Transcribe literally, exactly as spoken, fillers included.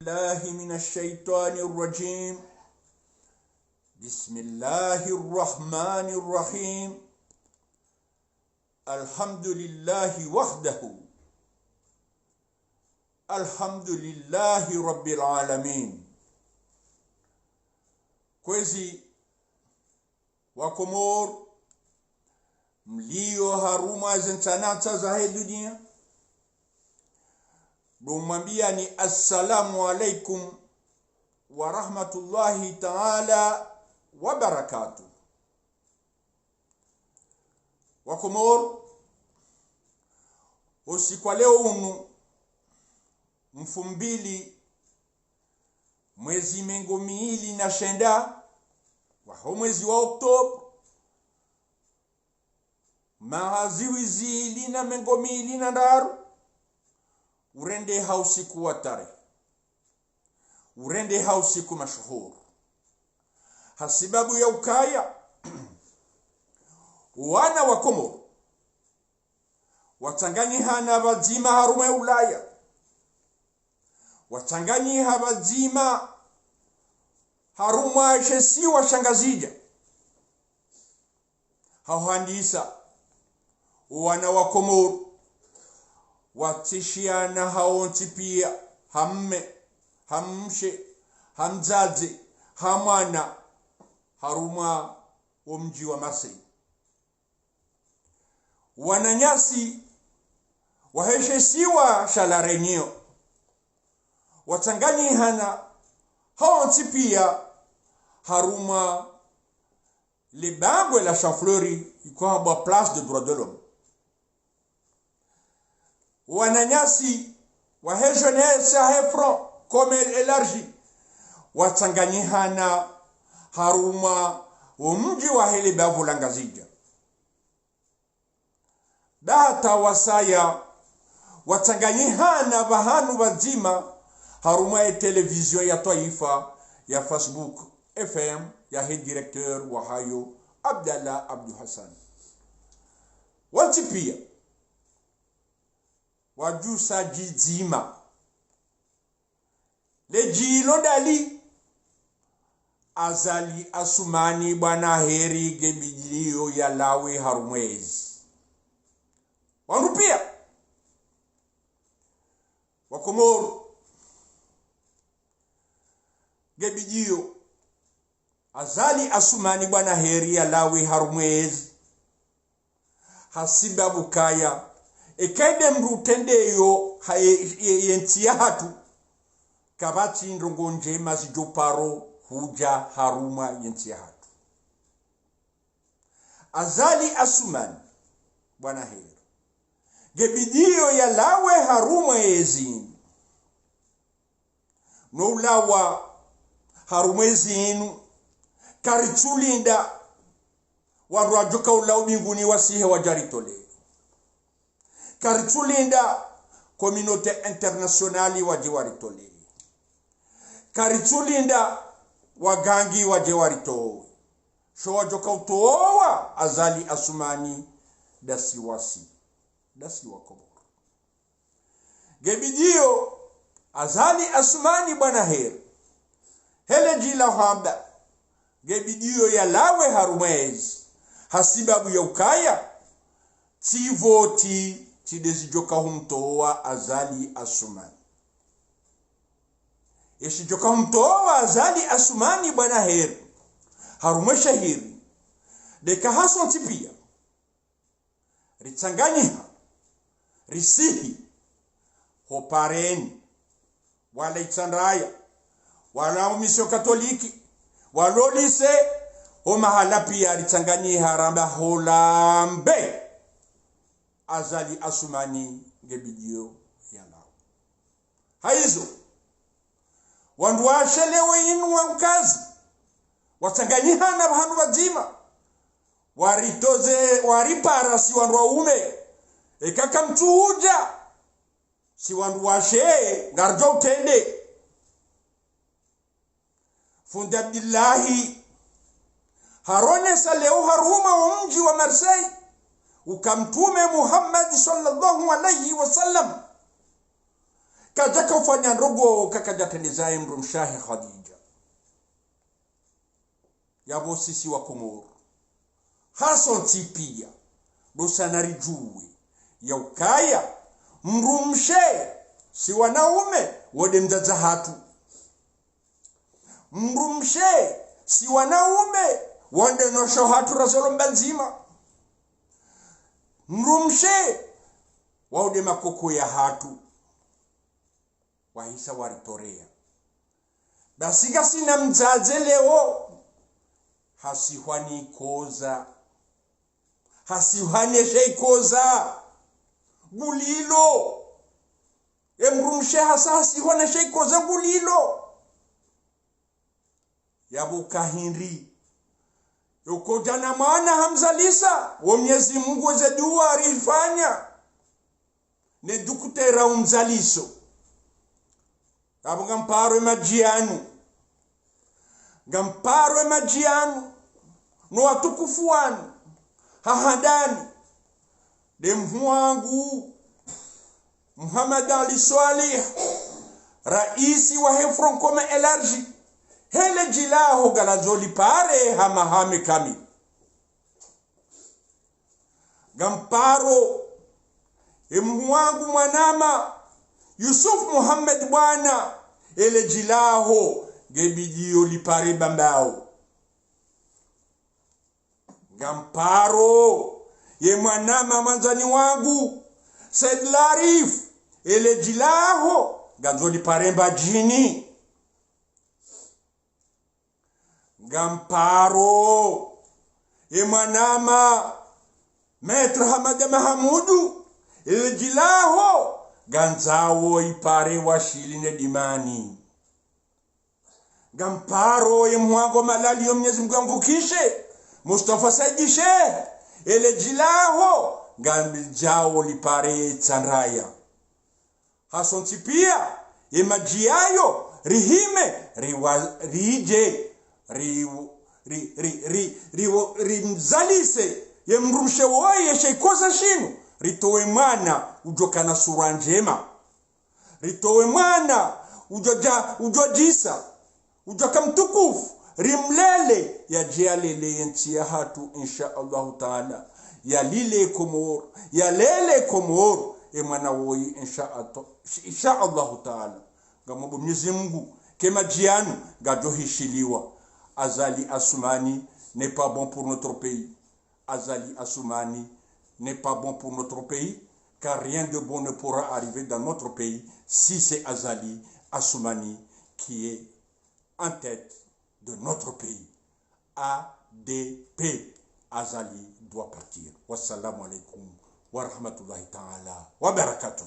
بالله من الشيطان الرجيم. بسم الله الرحمن الرحيم. الحمد لله وحده. الحمد لله رب العالمين. Kwezi wa Komori, mlio harumwa ze ntsanantsa zahe dunia, ndo mwambiani assalamu alaikum wa rahmatullahi ta'ala wa barakatuh. Wa Komori, usiku wa leo unu, mfumbili, mwezi mengo mili na shenda waho mwezi wa Oktoba, mwaha zihwi zili na mengo mili na ndraru, urendeha usiku wa tarehi, urendeha usiku mashuhuru. Hasibabu ya ukaya, wana wa Komori watsanganyihana pvadzima harumwa Ulaya, watsanganyiha pvadzima harumwa she isiwa sha Ngazidja. Hauhandisa, wana wa Komori watsishiana hawontsi pia, ha mme, ha mshe, ha mdzadze, ha mwana, harumwa wo mdji wa Marseille. Wananyasi wahe she isiwa sha La Réunion watsanganyihana hawontsi pia harumwa le bangwe la Champ Fleuri ikohambwa Place des Droits de l'Homme. Wananyasi wahe jeunesse yahe Front Commun Élargi watsanganyihana harumwa wo mdji wahe le bavu la Ngazidja. Ba hata wasaya watsanganyihana pvahanu pvadzima harumwa ye télévision ya twaifa ya Facebook F M yahe directeur wahayo Abdallah Abdou Hassan. Wontsi pia wadjusa djidzima. Le djilo ndali? Azali Assoumani bwana heri nge bidiyo yalawe harumwa ezi. Wandru pia wa Komori, nge bidiyo Azali Assoumani bwana heri yalawe harumwa ezi. Hasibabu kaya, eka inde mndru utrendeyo ha ye, ye, ye ntsi yahatru, kapvatsi ndrongoo ndjema zidjo paro hudja harumwa ye ntsi yahatru. Azali Assoumani bwana heri, nge bidiyo yalawe harumwa ezi. No ulawa harumwa ezi inu, karitsulinda wandru wadjoka ulawa mbinguni wasihe wadje waritoleye. Karitsulinda communauté internationale wadje waritoleye. Karitsulinda wagangi wadje waritowe. Sho wadjoka utowa Azali Assoumani ndasi wasi, ndasi wa Komori. Nge bidiyo Azali Assoumani bwana heri, he le djila hamba, nge bidiyo yalawe harumwa ezi. Hasibabu ya ukaya, tsi voti tsi ndezidjoka humtowa Azali Assoumani. Eshidjoka humtowa Azali Assoumani bwana heri harumwa eshahiri, ndeka hasontsi pia ritsanganyiha, risihi, ho pareni, wala Itsandraya, wala ho Mission Catholique, wala ho lycée, ho mahala pia ritsanganyiha ramba holambe Azali Assoumani nge bidiyo yalawe. Haizo, wandru washe leo inu wa ukazi, watsanganyihana pvahanu pvadzima, waritoze, waripara si wandru waume, eka kamtsu udja, si wandru washe, ngaridjo utrende. Fundi Abdillahi haronesa leo harumwa wo mdji wa Marseille, uka Mtrume Muhammad swallallahu alayhi wa sallam Kadjaka ufanya ndrongoo, kakadja trendeza ye mdrumshe wahe Khadija. Yapvo sisi wa Komoro, hasontsi pia, ndo usana ridjuwe ya ukaya mdrumshe, si wanaume, wo nde mdzadze hatru. Mdrumshe, si wanaume, wo nde nosho hatru razolomba ndzima. Mdrumshe, wao nde makoko yahatru. Wahisa waritorea. Basi ngasina mdzadze leo, hasihwa ni koza. Hasihwa ne she ikoza ngulilo. Ye mdrumshe hasa hasihwa ne she ikoza ngulilo. Yapvo kahindri. Yo kodja na mwana hamzalisa, wo Mnyezi Mungu, ze dua rifanya, ne dukutera umzaliso. Yapvo ngamparo ye madji yanu. Ngamparo ye madji yanu, no watukufu wanu, ha handani, nde mhuu wangu Muhammad Ali Swalih, raisi wahe Front Commun élargi, he le dji laho ngalandzo lipare ha mahame kamili. Ngamparo ye mhuu wangu mwanama Yusuf Muhammad Bwana, ye le dji laho nge bidiyo lipare Bambao. Ngamparo ye mwanama mwandzani wangu Said Larif, ye le dji laho ngandzo lipare Mbadjini. Ngamparo ye mwanama Maître Hamada Mahamudu, ye le dji laho ngandzao ipare Washili ne Dimani. Ngamparo ye mhuu wangu Malali, yo Mnyezi Mungu yamvukishe, Mustafa Saidi Shehe, ye le dji laho ngandzao lipare Tsandraya. Hasontsi pia, ye madji yayo, rihime, riwa-, ridje, ri-, ri-, ri-, ri-, riwo-, rimzalise ye mdrumshe woyi ye she ikoza shinu, ritowe mwana udjoka na sura ndjema. Ritowe mwana udjodja-, udjodjisa. Udjoka mtukufu, rimlele, yadje yalele ye ntsi yahatru, insha Allahu Taala. Yalile Komoro, yalele Komoro, ye mwana woyi, insha Allahu, insha Allahu Taala. Ngamomba Mnyezi Mungu, ke madji yanu, ngadjo hishiliwa. Azali Assoumani n'est pas bon pour notre pays. Azali Assoumani n'est pas bon pour notre pays, car rien de bon ne pourra arriver dans notre pays si c'est Azali Assoumani qui est en tête de notre pays. A D P, Azali doit partir. Wassalamu alaikum wa rahmatullahi ta'ala wa barakatuh.